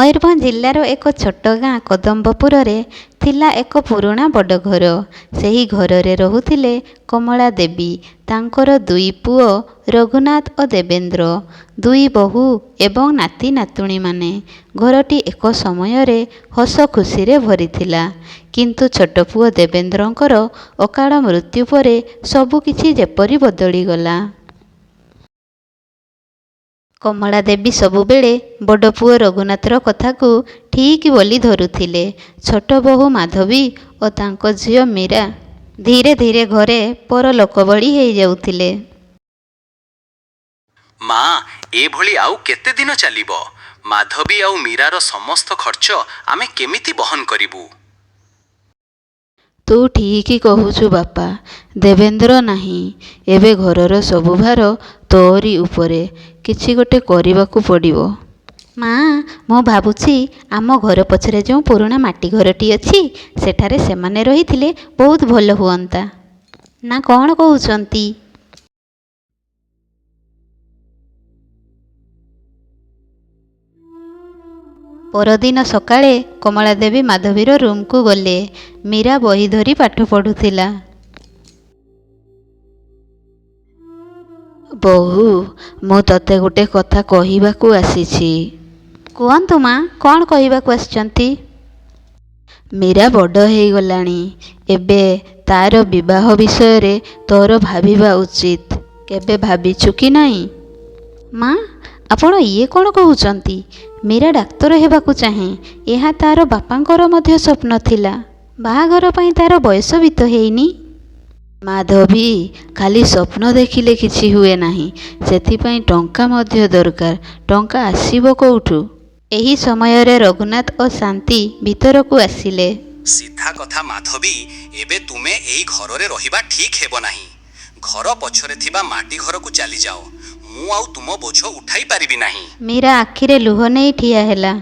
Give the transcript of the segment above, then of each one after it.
ମୟୂରଭଞ୍ଜ ଜିଲ୍ଲାର ଏକ ଛୋଟ ଗାଁ କଦମ୍ବପୁରରେ ଥିଲା ଏକ ପୁରୁଣା ବଡ଼ ଘର। ସେହି ଘରରେ ରହୁଥିଲେ କମଳା ଦେବୀ, ତାଙ୍କର ଦୁଇ ପୁଅ ରଘୁନାଥ ଓ ଦେବେନ୍ଦ୍ର, ଦୁଇ ବୋହୂ ଏବଂ ନାତି ନାତୁଣୀମାନେ। ଘରଟି ଏକ ସମୟରେ ହସଖୁସିରେ ଭରିଥିଲା। କିନ୍ତୁ ଛୋଟ ପୁଅ ଦେବେନ୍ଦ୍ରଙ୍କର ଅକାଳ ମୃତ୍ୟୁ ପରେ ସବୁକିଛି ଯେପରି ବଦଳିଗଲା। କମଳା ଦେବୀ ସବୁବେଳେ ବଡ଼ ପୁଅ ରଘୁନାଥର କଥାକୁ ଠିକ୍ ବୋଲି ଧରୁଥିଲେ। ଛୋଟ ବୋହୂ ମାଧବୀ ଓ ତାଙ୍କ ଝିଅ ମୀରା ଧୀରେ ଧୀରେ ଘରେ ପରଲୋକ ଭଳି ହେଇଯାଉଥିଲେ। ମା, ଏଭଳି ଆଉ କେତେ ଦିନ ଚାଲିବ? ମାଧବୀ ଆଉ ମୀରାର ସମସ୍ତ ଖର୍ଚ୍ଚ ଆମେ କେମିତି ବହନ କରିବୁ? ତୁ ଠିକ୍ କହୁଛୁ ବାପା। ଦେବେନ୍ଦ୍ର ନାହିଁ। ଏବେ ଘରର ସବୁ ଭାର ତୋରି ଉପରେ। କିଛି ଗୋଟେ କରିବାକୁ ପଡ଼ିବ। ମା, ମୁଁ ଭାବୁଛି ଆମ ଘର ପଛରେ ଯେଉଁ ପୁରୁଣା ମାଟି ଘରଟି ଅଛି, ସେଠାରେ ସେମାନେ ରହିଥିଲେ ବହୁତ ଭଲ ହୁଅନ୍ତା। ନା କ'ଣ କହୁଛନ୍ତି? ପରଦିନ ସକାଳେ କମଳା ଦେବୀ ମାଧବୀର ରୁମକୁ ଗଲେ। ମୀରା ବହି ଧରି ପାଠ ପଢ଼ୁଥିଲା। ବୋହୂ, ମୁଁ ତତେ ଗୋଟେ କଥା କହିବାକୁ ଆସିଛି। କୁହନ୍ତୁ ମା, କ'ଣ କହିବାକୁ ଆସିଛନ୍ତି? ମୀରା ବଡ଼ ହେଇଗଲାଣି। ଏବେ ତା'ର ବିବାହ ବିଷୟରେ ତୋର ଭାବିବା ଉଚିତ। କେବେ ଭାବିଛୁ କି ନାହିଁ? ମା, ଆପଣ ଇଏ କ'ଣ କହୁଛନ୍ତି? ମୀରା ଡାକ୍ତର ହେବାକୁ ଚାହେଁ। ଏହା ତା'ର ବାପାଙ୍କର ମଧ୍ୟ ସ୍ୱପ୍ନ ଥିଲା। ବାହାଘର ପାଇଁ ତା'ର ବୟସ ବି ତ ହେଇନି। ମାଧବୀ, ଖାଲି ସ୍ୱପ୍ନ ଦେଖିଲେ କିଛି ହୁଏ ନାହିଁ। ସେଥିପାଇଁ ଟଙ୍କା ମଧ୍ୟ ଦରକାର। ଟଙ୍କା ଆସିବ କୋଉଠୁ? ଏହି ସମୟରେ ରଘୁନାଥ ଓ ଶାନ୍ତି ଭିତରକୁ ଆସିଲେ। ସିଧା କଥା ମାଧବୀ, ଏବେ ତୁମେ ଏଇ ଘରରେ ରହିବା ଠିକ୍ ହେବ ନାହିଁ। ଘର ପଛରେ ଥିବା ମାଟି ଘରକୁ ଚାଲିଯାଅ। ମୁଁ ଆଉ ତୁମ ବୋଝ ଉଠାଇ ପାରିବି ନାହିଁ। ମୀରା ଆଖିରେ ଲୁହ ନେଇ ଠିଆ ହେଲା।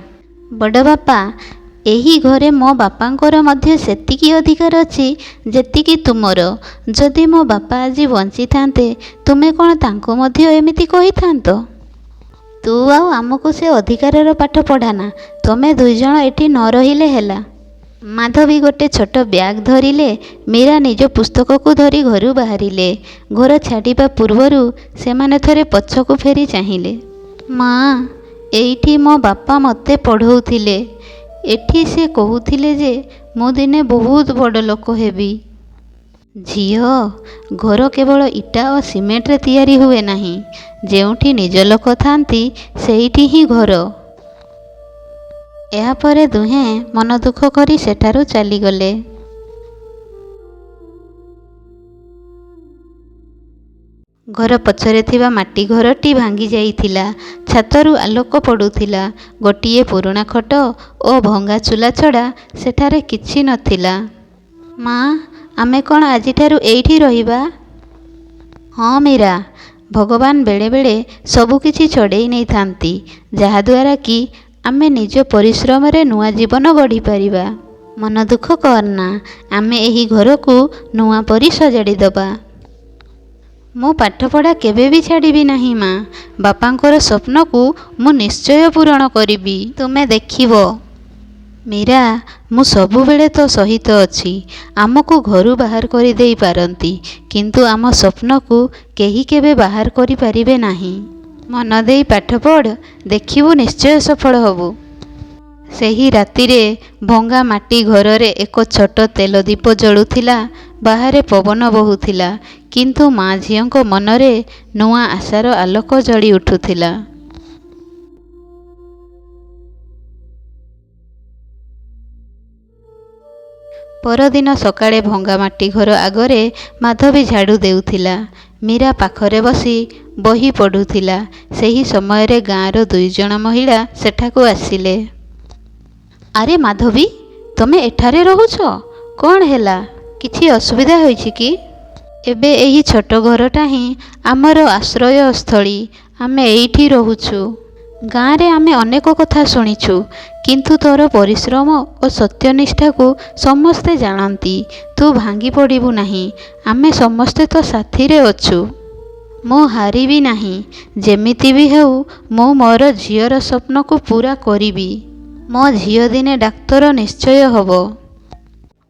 ବଡ଼ବାପା, ଏହି ଘରେ ମୋ ବାପାଙ୍କର ମଧ୍ୟ ସେତିକି ଅଧିକାର ଅଛି ଯେତିକି ତୁମର। ଯଦି ମୋ ବାପା ଆଜି ବଞ୍ଚିଥାନ୍ତେ, ତୁମେ କ'ଣ ତାଙ୍କୁ ମଧ୍ୟ ଏମିତି କହିଥାନ୍ତ? ତୁ ଆଉ ଆମକୁ ସେ ଅଧିକାରର ପାଠ ପଢ଼ାନା। ତମେ ଦୁଇଜଣ ଏଠି ନ ରହିଲେ ହେଲା। ମାଧବୀ ଗୋଟେ ଛୋଟ ବ୍ୟାଗ ଧରିଲେ। ମୀରା ନିଜ ପୁସ୍ତକକୁ ଧରି ଘରୁ ବାହାରିଲେ। ଘର ଛାଡ଼ିବା ପୂର୍ବରୁ ସେମାନେ ଥରେ ପଛକୁ ଫେରି ଚାହିଁଲେ। ମା, ଏଇଠି ମୋ ବାପା ମୋତେ ପଢ଼ଉଥିଲେ। ଏଠି ସେ କହୁଥିଲେ ଯେ ମୁଁ ଦିନେ ବହୁତ ବଡ଼ ଲୋକ ହେବି। ଝିଅ, ଘର କେବଳ ଇଟା ଓ ସିମେଣ୍ଟରେ ତିଆରି ହୁଏ ନାହିଁ। ଯେଉଁଠି ନିଜ ଲୋକ ଥାନ୍ତି, ସେଇଠି ହିଁ ଘର। ଏହାପରେ ଦୁହେଁ ମନଦୁଃଖ କରି ସେଠାରୁ ଚାଲିଗଲେ। ଘର ପଛରେ ଥିବା ମାଟି ଘରଟି ଭାଙ୍ଗିଯାଇଥିଲା। ଛାତରୁ ଆଲୋକ ପଡ଼ୁଥିଲା। ଗୋଟିଏ ପୁରୁଣା ଖଟ ଓ ଭଙ୍ଗା ଚୁଲା ଛଡ଼ା ସେଠାରେ କିଛି ନଥିଲା। ମା, ଆମେ କ'ଣ ଆଜିଠାରୁ ଏଇଠି ରହିବା? ହଁ ମୀରା। ଭଗବାନ ବେଳେବେଳେ ସବୁକିଛି ଛଡ଼େଇ ନେଇଥାନ୍ତି, ଯାହାଦ୍ୱାରା କି ଆମେ ନିଜ ପରିଶ୍ରମରେ ନୂଆ ଜୀବନ ଗଢ଼ିପାରିବା। ମନଦୁଃଖ କରନା। ଆମେ ଏହି ଘରକୁ ନୂଆ ପରି ସଜାଡ଼ିଦେବା। ମୁଁ ପାଠପଢ଼ା କେବେ ବି ଛାଡ଼ିବି ନାହିଁ ମା। ବାପାଙ୍କର ସ୍ୱପ୍ନକୁ ମୁଁ ନିଶ୍ଚୟ ପୂରଣ କରିବି। ତୁମେ ଦେଖିବ। ମୀରା, ମୁଁ ସବୁବେଳେ ତୋ ସହିତ ଅଛି। ଆମକୁ ଘରୁ ବାହାର କରିଦେଇ ପାରନ୍ତି, କିନ୍ତୁ ଆମ ସ୍ୱପ୍ନକୁ କେହି କେବେ ବାହାର କରିପାରିବେ ନାହିଁ। ମନ ଦେଇ ପାଠ ପଢ଼, ଦେଖିବୁ ନିଶ୍ଚୟ ସଫଳ ହେବୁ। ସେହି ରାତିରେ ଭଙ୍ଗା ମାଟି ଘରରେ ଏକ ଛୋଟ ତେଲ ଦୀପ ଜଳୁଥିଲା। ବାହାରେ ପବନ ବହୁଥିଲା, କିନ୍ତୁ ମା ଝିଅଙ୍କ ମନରେ ନୂଆ ଆଶାର ଆଲୋକ ଜଳି ଉଠୁଥିଲା। ପରଦିନ ସକାଳେ ଭଙ୍ଗା ମାଟି ଘର ଆଗରେ ମାଧବୀ ଝାଡ଼ୁ ଦେଉଥିଲା। ମୀରା ପାଖରେ ବସି ବହି ପଢ଼ୁଥିଲା। ସେହି ସମୟରେ ଗାଁର ଦୁଇଜଣ ମହିଳା ସେଠାକୁ ଆସିଲେ। ଆରେ ମାଧବୀ, ତମେ ଏଠାରେ ରହୁଛ? କ'ଣ ହେଲା? କିଛି ଅସୁବିଧା ହୋଇଛି କି? ଏବେ ଏହି ଛୋଟ ଘରଟା ହିଁ ଆମର ଆଶ୍ରୟସ୍ଥଳୀ। ଆମେ ଏଇଠି ରହୁଛୁ। ଗାଁରେ ଆମେ ଅନେକ କଥା ଶୁଣିଛୁ, କିନ୍ତୁ ତୋର ପରିଶ୍ରମ ଓ ସତ୍ୟନିଷ୍ଠାକୁ ସମସ୍ତେ ଜାଣନ୍ତି। ତୁ ଭାଙ୍ଗି ପଡ଼ିବୁ ନାହିଁ। ଆମେ ସମସ୍ତେ ତୋ ସାଥିରେ ଅଛୁ। ମୁଁ ହାରିବି ନାହିଁ। ଯେମିତି ବି ହେଉ ମୁଁ ମୋର ଝିଅର ସ୍ୱପ୍ନକୁ ପୂରା କରିବି। ମୋ ଝିଅ ଦିନେ ଡାକ୍ତର ନିଶ୍ଚୟ ହେବ।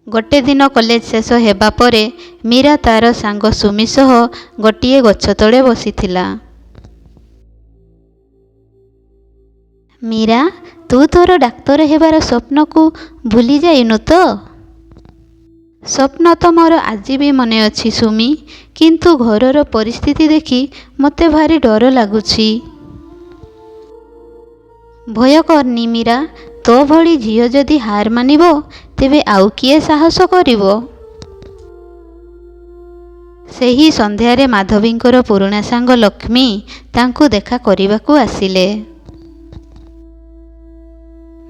ଗୋଟେ ଦିନ କଲେଜ ଶେଷ ହେବା ପରେ ମୀରା ତା'ର ସାଙ୍ଗ ସୁମି ସହ ଗୋଟିଏ ଗଛ ତଳେ ବସିଥିଲା। ମୀରା, ତୁ ତୋର ଡାକ୍ତର ହେବାର ସ୍ୱପ୍ନକୁ ଭୁଲି ଯାଇନୁ ତ? ସ୍ୱପ୍ନ ତ ମୋର ଆଜି ବି ମନେ ଅଛି ସୁମି, କିନ୍ତୁ ଘରର ପରିସ୍ଥିତି ଦେଖି ମୋତେ ଭାରି ଡର ଲାଗୁଛି। ଭୟ କରନି ମୀରା, ତୋ ଭଳି ଝିଅ ଯଦି ହାର ମାନିବ, ତେବେ ଆଉ କିଏ ସାହସ କରିବ? ସେହି ସନ୍ଧ୍ୟାରେ ମାଧବୀଙ୍କର ପୁରୁଣା ସାଙ୍ଗ ଲକ୍ଷ୍ମୀ ତାଙ୍କୁ ଦେଖା କରିବାକୁ ଆସିଲେ।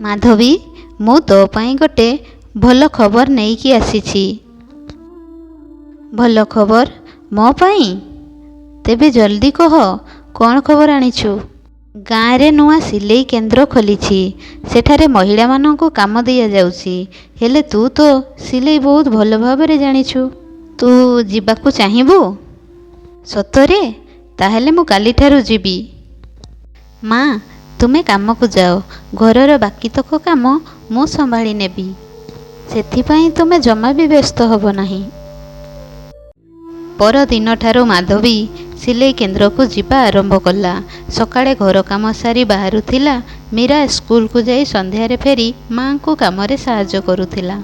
ମାଧବୀ, ମୁଁ ତୋ ପାଇଁ ଗୋଟେ ଭଲ ଖବର ନେଇକି ଆସିଛି। ଭଲ ଖବର? ମୋ ପାଇଁ? ତେବେ ଜଲଦି କହ, କ'ଣ ଖବର ଆଣିଛୁ? ଗାଁରେ ନୂଆ ସିଲେଇ କେନ୍ଦ୍ର ଖୋଲିଛି। ସେଠାରେ ମହିଳାମାନଙ୍କୁ କାମ ଦିଆଯାଉଛି। ହେଲେ ତୁ ତ ସିଲେଇ ବହୁତ ଭଲ ଭାବରେ ଜାଣିଛୁ। ତୁ ଯିବାକୁ ଚାହିଁବୁ? ସତରେ? ତାହେଲେ ମୁଁ କାଲିଠାରୁ ଯିବି। ମା, ତୁମେ କାମକୁ ଯାଅ। ଘରର ବାକିତକ କାମ ମୁଁ ସମ୍ଭାଳି ନେବି। ସେଥିପାଇଁ ତୁମେ ଜମା ବି ବ୍ୟସ୍ତ ହେବ ନାହିଁ। ପରଦିନଠାରୁ ମାଧବୀ ସିଲେଇ କେନ୍ଦ୍ରକୁ ଯିବା ଆରମ୍ଭ କଲା। ସକାଳେ ଘର କାମ ସାରି ବାହାରୁଥିଲା। ମୀରା ସ୍କୁଲକୁ ଯାଇ ସନ୍ଧ୍ୟାରେ ଫେରି ମାଆଙ୍କୁ କାମରେ ସାହାଯ୍ୟ କରୁଥିଲା।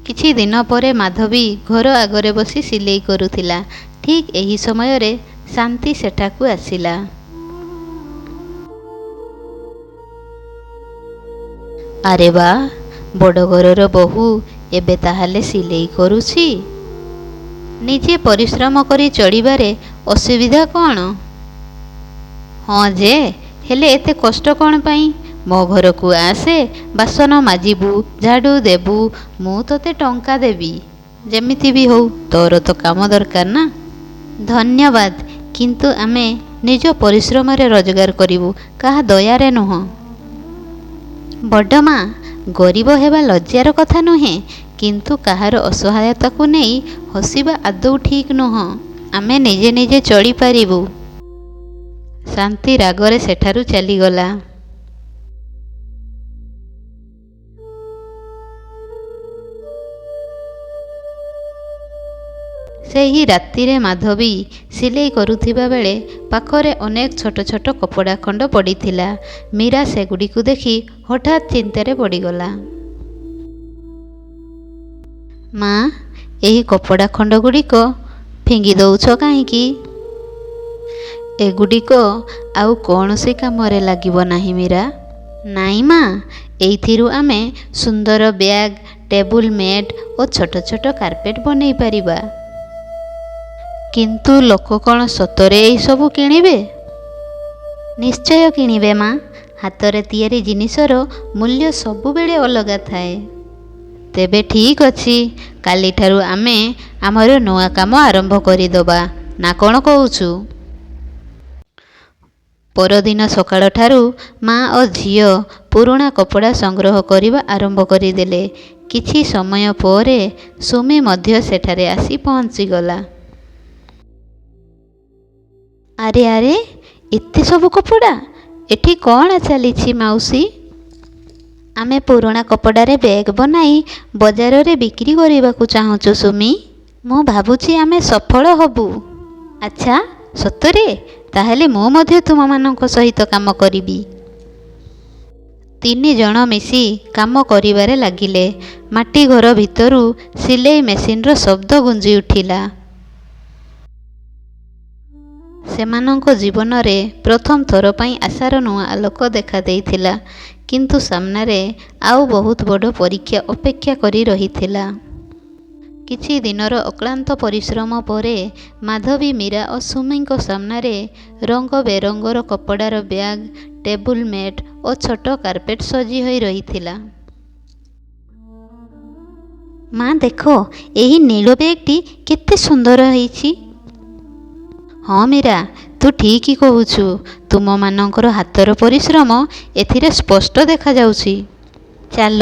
କିଛି ଦିନ ପରେ ମାଧବୀ ଘର ଆଗରେ ବସି ସିଲେଇ କରୁଥିଲା। ଠିକ୍ ଏହି ସମୟରେ ଶାନ୍ତି ସେଠାକୁ ଆସିଲା। ଆରେ ବାଃ, ବଡ଼ ଘରର ବୋହୂ ଏବେ ତାହେଲେ ସିଲେଇ କରୁଛି? ନିଜେ ପରିଶ୍ରମ କରି ଚଳିବାରେ ଅସୁବିଧା କ'ଣ? ହଁ ଯେ, ହେଲେ ଏତେ କଷ୍ଟ କ'ଣ ପାଇଁ? ମୋ ଘରକୁ ଆସେ, ବାସନ ମାଜିବୁ, ଝାଡ଼ୁ ଦେବୁ, ମୁଁ ତୋତେ ଟଙ୍କା ଦେବି। ଯେମିତି ବି ହେଉ, ତୋର ତ କାମ ଦରକାର ନା? ଧନ୍ୟବାଦ, କିନ୍ତୁ ଆମେ ନିଜ ପରିଶ୍ରମରେ ରୋଜଗାର କରିବୁ, କାହା ଦୟାରେ ନୁହଁ। ବଡ଼ ମା, ଗରିବ ହେବା ଲଜ୍ଜାର କଥା ନୁହେଁ, କିନ୍ତୁ କାହାର ଅସହାୟତାକୁ ନେଇ ହସିବା ଆଦୌ ଠିକ୍ ନୁହଁ। ଆମେ ନିଜେ ନିଜେ ଚଳିପାରିବୁ। ଶାନ୍ତି ରାଗରେ ସେଠାରୁ ଚାଲିଗଲା। ସେହି ରାତିରେ ମାଧବୀ ସିଲେଇ କରୁଥିବା ବେଳେ ପାଖରେ ଅନେକ ଛୋଟ ଛୋଟ କପଡ଼ା ଖଣ୍ଡ ପଡ଼ିଥିଲା। ମୀରା ସେଗୁଡ଼ିକୁ ଦେଖି ହଠାତ୍ ଚିନ୍ତାରେ ପଡ଼ିଗଲା। ମା, ଏହି କପଡ଼ା ଖଣ୍ଡଗୁଡ଼ିକ ଫିଙ୍ଗି ଦେଉଛ କାହିଁକି? ଏଗୁଡ଼ିକ ଆଉ କୌଣସି କାମରେ ଲାଗିବ ନାହିଁ ମୀରା। ନାଇଁ ମା, ଏଇଥିରୁ ଆମେ ସୁନ୍ଦର ବ୍ୟାଗ୍, ଟେବୁଲ ମ୍ୟାଟ୍ ଓ ଛୋଟ ଛୋଟ କାର୍ପେଟ୍ ବନେଇ ପାରିବା। କିନ୍ତୁ ଲୋକ କ'ଣ ସତରେ ଏଇସବୁ କିଣିବେ? ନିଶ୍ଚୟ କିଣିବେ ମା। ହାତରେ ତିଆରି ଜିନିଷର ମୂଲ୍ୟ ସବୁବେଳେ ଅଲଗା ଥାଏ। ତେବେ ଠିକ୍ ଅଛି, କାଲିଠାରୁ ଆମେ ଆମର ନୂଆ କାମ ଆରମ୍ଭ କରିଦେବା, ନା କ'ଣ କହୁଛୁ? ପରଦିନ ସକାଳଠାରୁ ମା ଓ ଝିଅ ପୁରୁଣା କପଡ଼ା ସଂଗ୍ରହ କରିବା ଆରମ୍ଭ କରିଦେଲେ। କିଛି ସମୟ ପରେ ସୁମି ମଧ୍ୟ ସେଠାରେ ଆସି ପହଞ୍ଚିଗଲା। ଆରେ ଆରେ, ଏତେ ସବୁ କପଡ଼ା! ଏଠି କ'ଣ ଚାଲିଛି ମାଉସୀ? ଆମେ ପୁରୁଣା କପଡ଼ାରେ ବ୍ୟାଗ୍ ବନାଇ ବଜାରରେ ବିକ୍ରି କରିବାକୁ ଚାହୁଁଛୁ ସୁମି। ମୁଁ ଭାବୁଛି ଆମେ ସଫଳ ହେବୁ। ଆଚ୍ଛା, ସତରେ? ତାହେଲେ ମୁଁ ମଧ୍ୟ ତୁମମାନଙ୍କ ସହିତ କାମ କରିବି। ତିନି ଜଣ ମିଶି କାମ କରିବାରେ ଲାଗିଲେ। ମାଟି ଘର ଭିତରୁ ସିଲେଇ ମେସିନ୍‌ର ଶବ୍ଦ ଗୁଞ୍ଜି ଉଠିଲା। ସେମାନଙ୍କ ଜୀବନରେ ପ୍ରଥମ ଥର ପାଇଁ ଆଶାର ନୂଆ ଆଲୋକ ଦେଖାଦେଇଥିଲା। କିନ୍ତୁ ସାମ୍ନାରେ ଆଉ ବହୁତ ବଡ଼ ପରୀକ୍ଷା ଅପେକ୍ଷା କରି ରହିଥିଲା। କିଛି ଦିନର ଅକ୍ଳାନ୍ତ ପରିଶ୍ରମ ପରେ ମାଧବୀ, ମୀରା ଓ ସୁମିଙ୍କ ସାମ୍ନାରେ ରଙ୍ଗବେରଙ୍ଗର କପଡ଼ାର ବ୍ୟାଗ୍, ଟେବୁଲ ମ୍ୟାଟ୍ ଓ ଛୋଟ କାର୍ପେଟ୍ ସଜି ହୋଇ ରହିଥିଲା। ମା, ଦେଖ, ଏହି ନୀଳ ବ୍ୟାଗ୍‌ଟି କେତେ ସୁନ୍ଦର ହେଇଛି! ହଁ ମୀରା, ତୁ ଠିକ୍ କହୁଛୁ। ତୁମମାନଙ୍କର ହାତର ପରିଶ୍ରମ ଏଥିରେ ସ୍ପଷ୍ଟ ଦେଖାଯାଉଛି। ଚାଲ,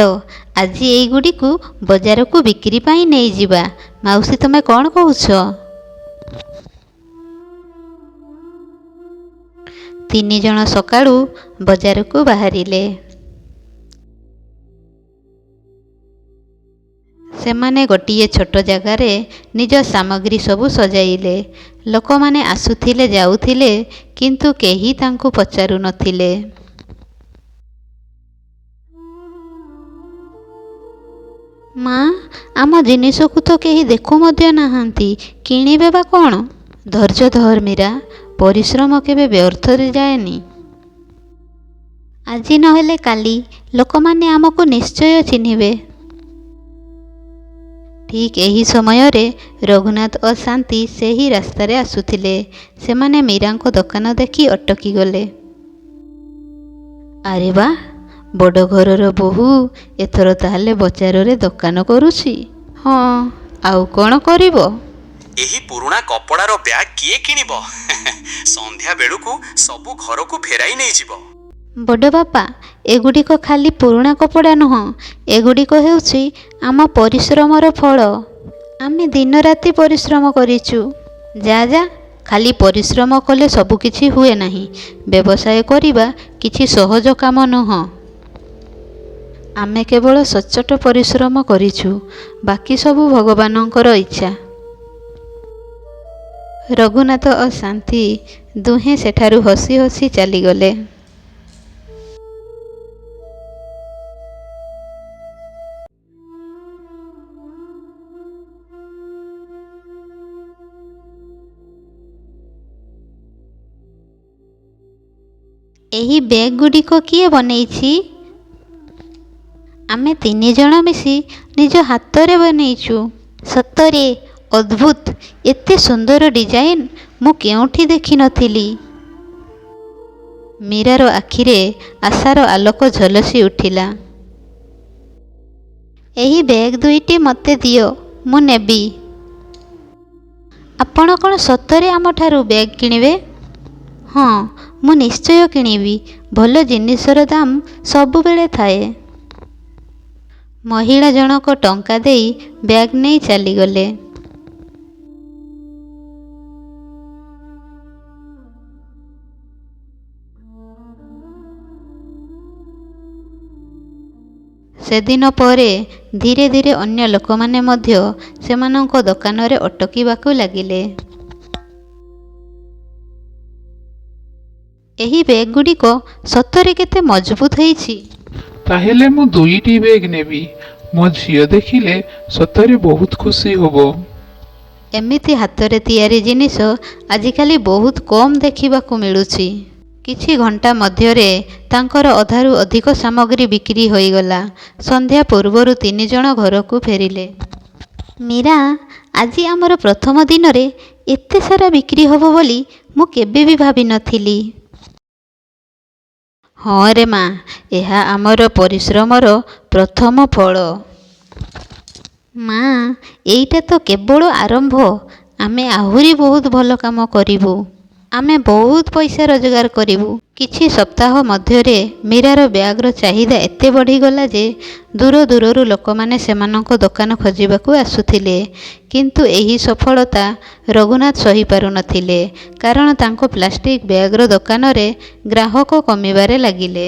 ଆଜି ଏଇଗୁଡ଼ିକୁ ବଜାରକୁ ବିକ୍ରି ପାଇଁ ନେଇଯିବା। ମାଉସୀ, ତୁମେ କ'ଣ କହୁଛ? ତିନିଜଣ ସକାଳୁ ବଜାରକୁ ବାହାରିଲେ। ସେମାନେ ଗୋଟିଏ ଛୋଟ ଜାଗାରେ ନିଜ ସାମଗ୍ରୀ ସବୁ ସଜାଇଲେ। ଲୋକମାନେ ଆସୁଥିଲେ, ଯାଉଥିଲେ, କିନ୍ତୁ କେହି ତାଙ୍କୁ ପଚାରୁନଥିଲେ। ମା, ଆମ ଜିନିଷକୁ ତ କେହି ଦେଖୁ ମଧ୍ୟ ନାହାନ୍ତି, କିଣିବେ ବା କ'ଣ? ଧୈର୍ଯ୍ୟ ଧର ମୀରା, ପରିଶ୍ରମ କେବେ ବ୍ୟର୍ଥରେ ଯାଏନି। ଆଜି ନହେଲେ କାଲି ଲୋକମାନେ ଆମକୁ ନିଶ୍ଚୟ ଚିହ୍ନିବେ। ଠିକ୍ ଏହି ସମୟରେ ରଘୁନାଥ ଓ ଶାନ୍ତି ସେହି ରାସ୍ତାରେ ଆସୁଥିଲେ। ସେମାନେ ମୀରାଙ୍କ ଦୋକାନ ଦେଖି ଅଟକିଗଲେ। ଆରେ ବାଃ, ବଡ଼ ଘରର ବୋହୂ ଏଥର ତାହେଲେ ବଜାରରେ ଦୋକାନ କରୁଛି? ହଁ, ଆଉ କ'ଣ କରିବ? ଏହି ପୁରୁଣା କପଡ଼ାର ବ୍ୟାଗ୍ କିଏ କିଣିବ? ସନ୍ଧ୍ୟା ବେଳକୁ ସବୁ ଘରକୁ ଫେରାଇ ନେଇଯିବ। ବଡ଼ ବାପା, ଏଗୁଡ଼ିକ ଖାଲି ପୁରୁଣା କପଡ଼ା ନୁହଁ, ଏଗୁଡ଼ିକ ହେଉଛି ଆମ ପରିଶ୍ରମର ଫଳ। ଆମେ ଦିନରାତି ପରିଶ୍ରମ କରିଛୁ। ଯା ଯା, ଖାଲି ପରିଶ୍ରମ କଲେ ସବୁକିଛି ହୁଏ ନାହିଁ। ବ୍ୟବସାୟ କରିବା କିଛି ସହଜ କାମ ନୁହଁ। ଆମେ କେବଳ ସଚ୍ଚୋଟ ପରିଶ୍ରମ କରିଛୁ, ବାକି ସବୁ ଭଗବାନଙ୍କର ଇଚ୍ଛା। ରଘୁନାଥ ଓ ଶାନ୍ତି ଦୁହେଁ ସେଠାରୁ ହସି ହସି ଚାଲିଗଲେ। ଏହି ବ୍ୟାଗ୍ଗୁଡ଼ିକ କିଏ ବନେଇଛି? ଆମେ ତିନିଜଣ ମିଶି ନିଜ ହାତରେ ବନେଇଛୁ। ସତରେ ଅଦ୍ଭୁତ! ଏତେ ସୁନ୍ଦର ଡିଜାଇନ୍ ମୁଁ କେଉଁଠି ଦେଖିନଥିଲି। ମୀରାର ଆଖିରେ ଆଶାର ଆଲୋକ ଝଲସି ଉଠିଲା। ଏହି ବ୍ୟାଗ୍ ଦୁଇଟି ମୋତେ ଦିଅ, ମୁଁ ନେବି। ଆପଣ କ'ଣ ସତରେ ଆମଠାରୁ ବ୍ୟାଗ୍ କିଣିବେ? ହଁ, ମୁଁ ନିଶ୍ଚୟ କିଣିବି। ଭଲ ଜିନିଷର ଦାମ ସବୁବେଳେ ଥାଏ। ମହିଳା ଜଣକ ଟଙ୍କା ଦେଇ ବ୍ୟାଗ୍ ନେଇ ଚାଲିଗଲେ। ସେଦିନ ପରେ ଧୀରେ ଧୀରେ ଅନ୍ୟ ଲୋକମାନେ ମଧ୍ୟ ସେମାନଙ୍କ ଦୋକାନରେ ଅଟକିବାକୁ ଲାଗିଲେ। ଏହି ବ୍ୟାଗ୍ଗୁଡ଼ିକ ସତରେ କେତେ ମଜବୁତ ହେଇଛି! ତାହେଲେ ମୁଁ ଦୁଇଟି ବ୍ୟାଗ୍ ନେବି। ମୋ ଝିଅ ଦେଖିଲେ ସତରେ ବହୁତ ଖୁସି ହେବ। ଏମିତି ହାତରେ ତିଆରି ଜିନିଷ ଆଜିକାଲି ବହୁତ କମ୍ ଦେଖିବାକୁ ମିଳୁଛି। କିଛି ଘଣ୍ଟା ମଧ୍ୟରେ ତାଙ୍କର ଅଧାରୁ ଅଧିକ ସାମଗ୍ରୀ ବିକ୍ରି ହୋଇଗଲା। ସନ୍ଧ୍ୟା ପୂର୍ବରୁ ତିନିଜଣ ଘରକୁ ଫେରିଲେ। ମୀରା, ଆଜି ଆମର ପ୍ରଥମ ଦିନରେ ଏତେ ସାରା ବିକ୍ରି ହେବ ବୋଲି ମୁଁ କେବେ ବି ଭାବିନଥିଲି। ହଁ ରେ ମା, ଏହା ଆମର ପରିଶ୍ରମର ପ୍ରଥମ ଫଳ। ମା, ଏଇଟା ତ କେବଳ ଆରମ୍ଭ। ଆମେ ଆହୁରି ବହୁତ ଭଲ କାମ କରିବୁ। ଆମେ ବହୁତ ପଇସା ରୋଜଗାର କରିବୁ। କିଛି ସପ୍ତାହ ମଧ୍ୟରେ ମୀରାର ବ୍ୟାଗ୍‌ର ଚାହିଦା ଏତେ ବଢ଼ିଗଲା ଯେ ଦୂର ଦୂରରୁ ଲୋକମାନେ ସେମାନଙ୍କ ଦୋକାନ ଖୋଜିବାକୁ ଆସୁଥିଲେ। କିନ୍ତୁ ଏହି ସଫଳତା ରଘୁନାଥ ସହିପାରୁନଥିଲେ, କାରଣ ତାଙ୍କ ପ୍ଲାଷ୍ଟିକ୍ ବ୍ୟାଗ୍‌ର ଦୋକାନରେ ଗ୍ରାହକ କମିବାରେ ଲାଗିଲେ।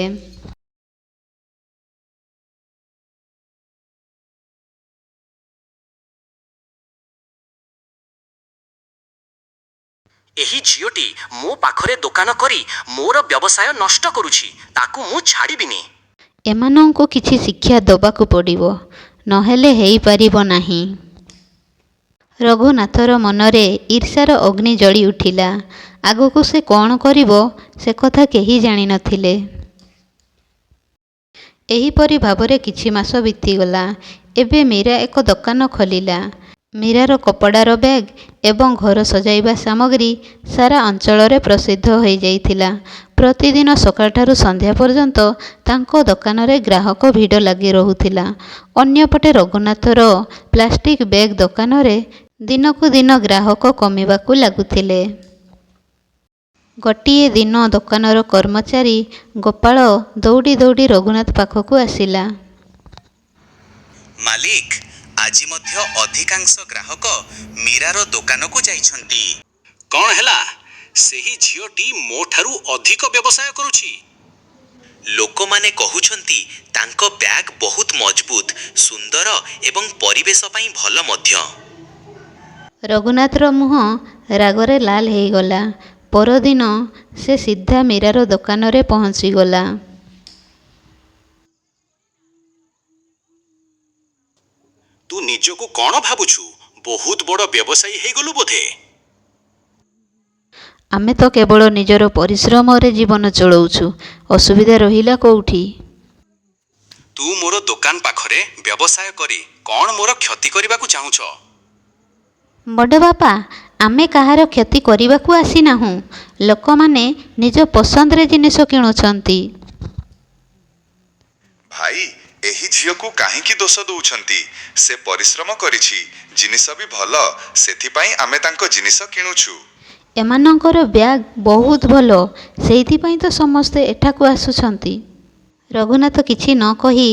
ଏହି ଝିଅଟି ମୋ ପାଖରେ ଦୋକାନ କରି ମୋର ବ୍ୟବସାୟ ନଷ୍ଟ କରୁଛି। ତାକୁ ମୁଁ ଛାଡ଼ିବିନି। ଏମାନଙ୍କୁ କିଛି ଶିକ୍ଷା ଦେବାକୁ ପଡ଼ିବ, ନହେଲେ ହେଇପାରିବ ନାହିଁ। ରଘୁନାଥର ମନରେ ଈର୍ଷାର ଅଗ୍ନି ଜଳି ଉଠିଲା। ଆଗକୁ ସେ କ'ଣ କରିବ, ସେକଥା କେହି ଜାଣିନଥିଲେ। ଏହିପରି ଭାବରେ କିଛି ମାସ ବିତିଗଲା। ଏବେ ମୀରା ଏକ ଦୋକାନ ଖୋଲିଲା। ମୀରାର କପଡ଼ାର ବ୍ୟାଗ୍ ଏବଂ ଘର ସଜାଇବା ସାମଗ୍ରୀ ସାରା ଅଞ୍ଚଳରେ ପ୍ରସିଦ୍ଧ ହୋଇଯାଇଥିଲା। ପ୍ରତିଦିନ ସକାଳଠାରୁ ସନ୍ଧ୍ୟା ପର୍ଯ୍ୟନ୍ତ ତାଙ୍କ ଦୋକାନରେ ଗ୍ରାହକ ଭିଡ଼ ଲାଗି ରହୁଥିଲା। ଅନ୍ୟପଟେ ରଘୁନାଥର ପ୍ଲାଷ୍ଟିକ୍ ବ୍ୟାଗ୍ ଦୋକାନରେ ଦିନକୁ ଦିନ ଗ୍ରାହକ କମିବାକୁ ଲାଗୁଥିଲେ। ଗୋଟିଏ ଦିନ ଦୋକାନର କର୍ମଚାରୀ ଗୋପାଳ ଦୌଡ଼ି ଦୌଡ଼ି ରଘୁନାଥ ପାଖକୁ ଆସିଲା। ମାଲିକ, ଆଜି ମଧ୍ୟ ଅଧିକାଂଶ ଗ୍ରାହକ ମୀରାର ଦୋକାନକୁ ଯାଇଛନ୍ତି। କ'ଣ ହେଲା? ସେହି ଝିଅଟି ମୋ ଠାରୁ ଅଧିକ ବ୍ୟବସାୟ କରୁଛି। ଲୋକମାନେ କହୁଛନ୍ତି ତାଙ୍କ ବ୍ୟାଗ୍ ବହୁତ ମଜବୁତ, ସୁନ୍ଦର ଏବଂ ପରିବେଶ ପାଇଁ ଭଲ ମଧ୍ୟ। ରଘୁନାଥର ମୁହଁ ରାଗରେ ଲାଲ ହେଇଗଲା। ପରଦିନ ସେ ସିଧା ମୀରାର ଦୋକାନରେ ପହଞ୍ଚିଗଲା। ତୁ ନିଜକୁ କ'ଣ ଭାବୁଛୁ? ବହୁତ ବଡ଼ ବ୍ୟବସାୟୀ ହେଇଗଲୁ ବୋଧେ? ଆମେ ତ କେବଳ ନିଜର ପରିଶ୍ରମରେ ଜୀବନ ଚଳଉଛୁ, ଅସୁବିଧା ରହିଲା କୋଉଠି? ତୁ ମୋର ଦୋକାନ ପାଖରେ ବ୍ୟବସାୟ କରି କ'ଣ ମୋର କ୍ଷତି କରିବାକୁ ଚାହୁଁଛ? ବଡ଼ ବାପା, ଆମେ କାହାର କ୍ଷତି କରିବାକୁ ଆସିନାହୁଁ। ଲୋକମାନେ ନିଜ ପସନ୍ଦରେ ଜିନିଷ କିଣୁଛନ୍ତି। ଭାଇ, ଏହି ଝିଅକୁ କାହିଁକି ଦୋଷ ଦେଉଛନ୍ତି? ସେ ପରିଶ୍ରମ କରିଛି, ଜିନିଷ ବି ଭଲ, ସେଥିପାଇଁ ଆମେ ତାଙ୍କ ଜିନିଷ କିଣୁଛୁ। ଏମାନଙ୍କର ବ୍ୟାଗ୍ ବହୁତ ଭଲ, ସେଇଥିପାଇଁ ତ ସମସ୍ତେ ଏଠାକୁ ଆସୁଛନ୍ତି। ରଘୁନାଥ କିଛି ନ କହି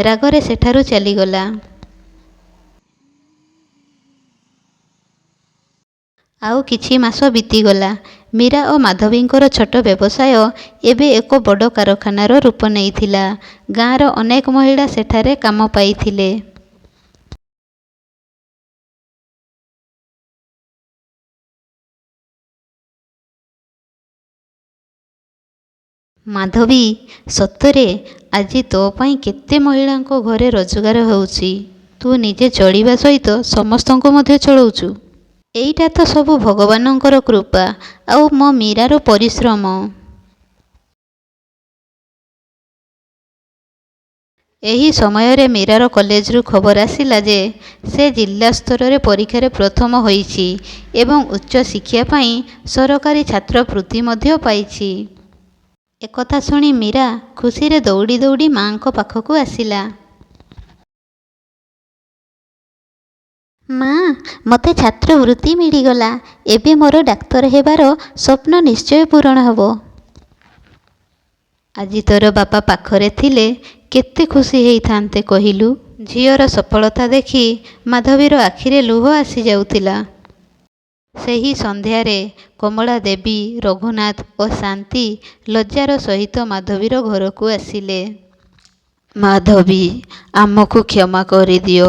ରାଗରେ ସେଠାରୁ ଚାଲିଗଲା। ଆଉ କିଛି ମାସ ବିତିଗଲା। ମୀରା ଓ ମାଧବୀଙ୍କର ଛୋଟ ବ୍ୟବସାୟ ଏବେ ଏକ ବଡ଼ କାରଖାନାର ରୂପ ନେଇଥିଲା। ଗାଁର ଅନେକ ମହିଳା ସେଠାରେ କାମ ପାଇଥିଲେ। ମାଧବୀ, ସତରେ ଆଜି ତୋ ପାଇଁ କେତେ ମହିଳାଙ୍କ ଘରେ ରୋଜଗାର ହେଉଛି। ତୁ ନିଜେ ଚଳିବା ସହିତ ସମସ୍ତଙ୍କୁ ମଧ୍ୟ ଚଳଉଛୁ। ଏଇଟା ତ ସବୁ ଭଗବାନଙ୍କର କୃପା ଆଉ ମୋ ମୀରାର ପରିଶ୍ରମ। ଏହି ସମୟରେ ମୀରାର କଲେଜରୁ ଖବର ଆସିଲା ଯେ ସେ ଜିଲ୍ଲା ସ୍ତରରେ ପରୀକ୍ଷାରେ ପ୍ରଥମ ହୋଇଛି ଏବଂ ଉଚ୍ଚ ଶିକ୍ଷା ପାଇଁ ସରକାରୀ ଛାତ୍ରବୃତ୍ତି ମଧ୍ୟ ପାଇଛି। ଏକଥା ଶୁଣି ମୀରା ଖୁସିରେ ଦୌଡ଼ି ଦୌଡ଼ି ମାଆଙ୍କ ପାଖକୁ ଆସିଲା। ମା, ମୋତେ ଛାତ୍ରବୃତ୍ତି ମିଳିଗଲା! ଏବେ ମୋର ଡାକ୍ତର ହେବାର ସ୍ୱପ୍ନ ନିଶ୍ଚୟ ପୂରଣ ହେବ। ଆଜି ତୋର ବାପା ପାଖରେ ଥିଲେ କେତେ ଖୁସି ହେଇଥାନ୍ତେ କହିଲୁ? ଝିଅର ସଫଳତା ଦେଖି ମାଧବୀର ଆଖିରେ ଲୁହ ଆସିଯାଉଥିଲା। ସେହି ସନ୍ଧ୍ୟାରେ କମଳା ଦେବୀ, ରଘୁନାଥ ଓ ଶାନ୍ତି ଲଜ୍ଜାର ସହିତ ମାଧବୀର ଘରକୁ ଆସିଲେ। ମାଧବୀ, ଆମକୁ କ୍ଷମା କରିଦିଅ।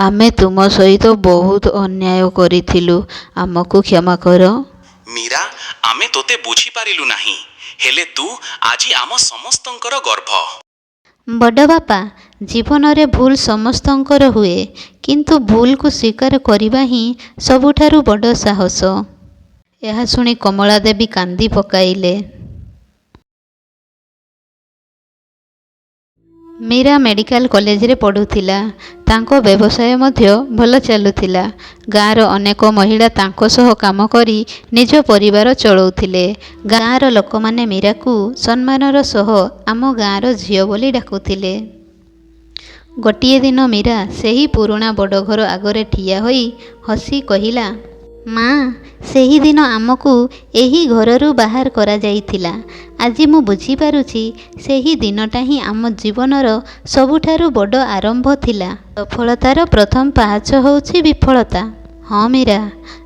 ଆମେ ତୁମ ସହିତ ବହୁତ ଅନ୍ୟାୟ କରିଥିଲୁ। ଆମକୁ କ୍ଷମା କର। ମୀରା, ଆମେ ତୋତେ ବୁଝିପାରିଲୁ ନାହିଁ, ହେଲେ ତୁ ଆଜି ଆମ ସମସ୍ତଙ୍କର ଗର୍ବ। ବଡ଼ ବାପା, ଜୀବନରେ ଭୁଲ ସମସ୍ତଙ୍କର ହୁଏ, କିନ୍ତୁ ଭୁଲକୁ ସ୍ୱୀକାର କରିବା ହିଁ ସବୁଠାରୁ ବଡ଼ ସାହସ। ଏହା ଶୁଣି କମଳା ଦେବୀ କାନ୍ଦି ପକାଇଲେ। ମୀରା ମେଡିକାଲ କଲେଜରେ ପଢ଼ୁଥିଲା। ତାଙ୍କ ବ୍ୟବସାୟ ମଧ୍ୟ ଭଲ ଚାଲୁଥିଲା। ଗାଁର ଅନେକ ମହିଳା ତାଙ୍କ ସହ କାମ କରି ନିଜ ପରିବାର ଚଳଉଥିଲେ। ଗାଁର ଲୋକମାନେ ମୀରାକୁ ସମ୍ମାନର ସହ ଆମ ଗାଁର ଝିଅ ବୋଲି ଡାକୁଥିଲେ। ଗୋଟିଏ ଦିନ ମୀରା ସେହି ପୁରୁଣା ବଡ଼ ଘର ଆଗରେ ଠିଆ ହୋଇ ହସି କହିଲା, ମା, ସେହିଦିନ ଆମକୁ ଏହି ଘରରୁ ବାହାର କରାଯାଇଥିଲା। ଆଜି ମୁଁ ବୁଝିପାରୁଛି, ସେହି ଦିନଟା ହିଁ ଆମ ଜୀବନର ସବୁଠାରୁ ବଡ଼ ଆରମ୍ଭ ଥିଲା। ସଫଳତାର ପ୍ରଥମ ପାହାଚ ହେଉଛି ବିଫଳତା। ହଁ ମୀରା,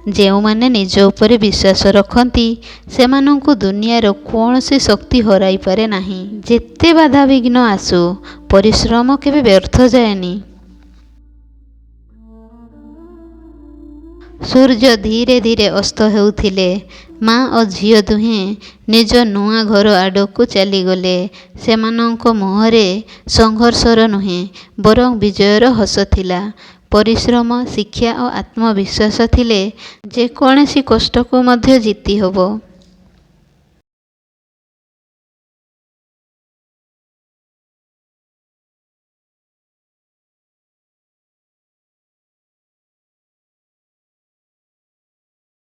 ଯେଉଁମାନେ ନିଜ ଉପରେ ବିଶ୍ୱାସ ରଖନ୍ତି, ସେମାନଙ୍କୁ ଦୁନିଆର କୌଣସି ଶକ୍ତି ହରାଇପାରେ ନାହିଁ। ଯେତେ ବାଧାବିଘ୍ନ ଆସୁ, ପରିଶ୍ରମ କେବେ ବ୍ୟର୍ଥ ଯାଏନି। ସୂର୍ଯ୍ୟ ଧୀରେ ଧୀରେ ଅସ୍ତ ହେଉଥିଲେ। ମା ଓ ଝିଅ ଦୁହେଁ ନିଜ ନୂଆ ଘର ଆଡ଼କୁ ଚାଲିଗଲେ। ସେମାନଙ୍କ ମୁହଁରେ ସଂଘର୍ଷର ନୁହେଁ, ବରଂ ବିଜୟର ହସ ଥିଲା। ପରିଶ୍ରମ, ଶିକ୍ଷା ଓ ଆତ୍ମବିଶ୍ୱାସ ଥିଲେ ଯେକୌଣସି କଷ୍ଟକୁ ମଧ୍ୟ ଜିତିହେବ।